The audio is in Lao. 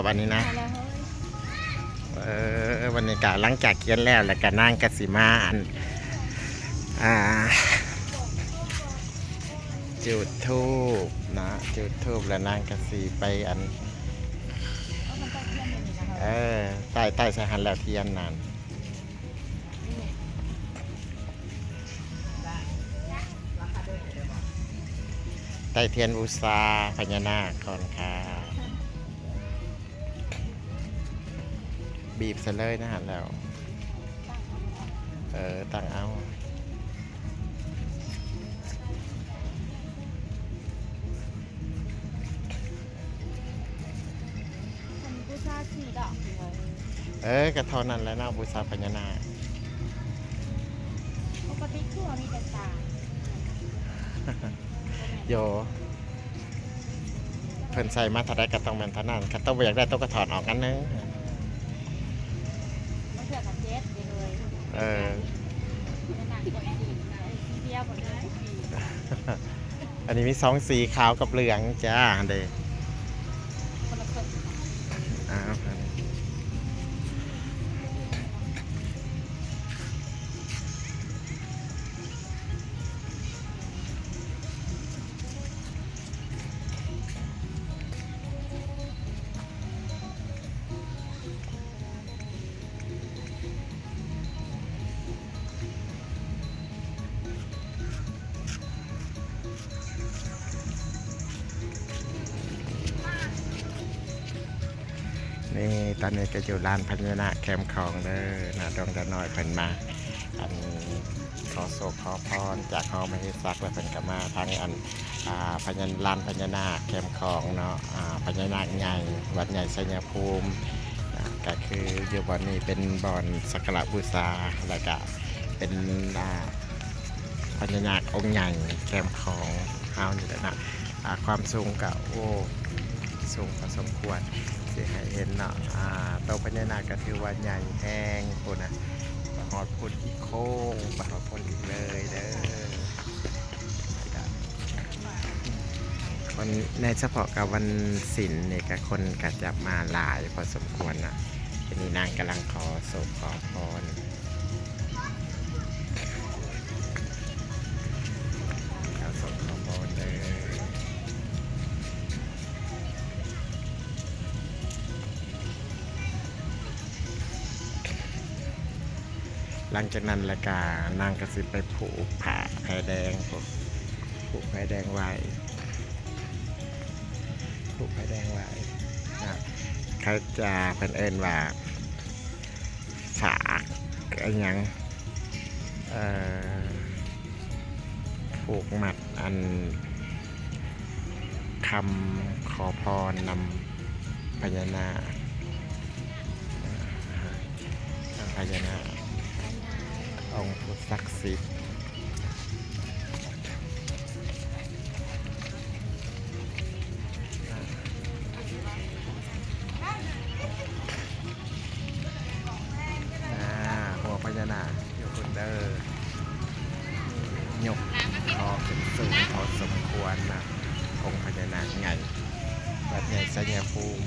ອັນນີ້ນະ ເອີ ວັນນີ້ກະຫຼັງຈາກຂຽນແລ້ວ ແລ້ວກະນາງກະຊິມາ ອັນ ອ່າ ຈູດທູບເນາະ ຈູດທູບ ແລ້ວນາງກະຊິໄປ ອັນ ເອີ ໄຕ້ ໄຕ້ໃສ່ຫັ້ນແລ້ວທຽນນັ້ນ. ໄຕ້ທຽນບູຊາພະຍານາກກ່ອນຄ່ະ ບີບໃສ່ເລີຍນະຫັ້ນແລ້ວ ເອີ ຕັ້ງເອົາ. ເອີ ກະທໍ່ນັ້ນແຫຼະເນາະ ບູຊາພະຍານາກ. ປົກກະຕິຄືວ່າມີແຕ່ສາມ ໂຢ ເພິ່ນໃສ່ມາເທົ່າໃດກະຕ້ອງແມ່ນເທົ່ານັ້ນ ຄັນໂຕບໍ່ຢາກໄດ້ໂຕກະຖອດອອກອັນໜຶ່ງ. ບາງເທື່ອກະເຈັດເດ້ເຮີຍ ເອີ ອັນນີ້ມີສອງສີ ຂາວກັບເຫຼືອງຈ້າ ຫັ້ນເດ້ ຄົນລະເຄິ່ງ. ອ້າວ ນີ້ ຕອນນີ້ກະຢູ່ລານພະຍານາກແຄມຂອງເດີ ນາດອງດານ້ອຍເພິ່ນມາ ອັນ ຂໍໂຊກຂໍພອນຈາກຫໍມະເຫສັກ ແລ້ວເພິ່ນກະມາທາງ ອັນ ອ່າ ພະຍາ ລານພະຍານາກແຄມຂອງເນາະ ອ່າ ພະຍານາກໃຫຍ່ ວັດໃຫຍ່ໄຊຍະພູມ ອ່າ ກະຄືຢູ່ບ່ອນນີ້ເປັນບ່ອນສັກກາລະບູຊາ ແລ້ວກະເປັນ ອ່າ ພະຍານາກອົງໃຫຍ່ແຄມຂອງເຮົານີ້ແຫຼະເນາະ ອ່າ ຄວາມສູງກະ ໂອ້ ສູງພໍສົມຄວນ ຊິໃຫ້ເຫັນເນາະ ອ່າ ໂຕພະຍານາກກະຖືວ່າໃຫຍ່ແຮງພຸ້ນນະ ໄປຮອດພຸ້ນອີກໂຄ້ງ ໄປຮອດພຸ້ນອີກເລີຍເດີ. ຄົນໃນສະເພາະກັບວັນສິນນີ້ກະຄົນກະຈະມາຫຼາຍພໍສົມຄວນນະ ທີນີ້ນາງກຳລັງຂໍໂຊກຂໍພອນ ຂໍໂຊກຂໍພອນເດີ. ຫຼັງຈາກນັ້ນແລ້ວກະນາງກະຊິໄປຜູກຜ້າແພແດງ ຜູກແພແດງໄຫວ້ ຜູກແພແດງໄຫວ້ນະ ເຂົາຈະ ເພິ່ນເອີ້ນວ່າ ຝາກ ອີຫຍັງ ເອີ ຜູກມັດ ອັນ ຄຳຂໍພອນນຳພະຍານາກ ນຳພະຍານາກ ອົງຜູ້ສັກສິດ. ອ່າ ຫົວພະຍານາກຢູ່ພຸ້ນເດີ ຍົກຫໍຂຶ້ນສູງພໍສົມຄວນນະ ອົງພະຍານາກໃຫຍ່ ວັດໃຫຍ່ໄຊຍະພູມ.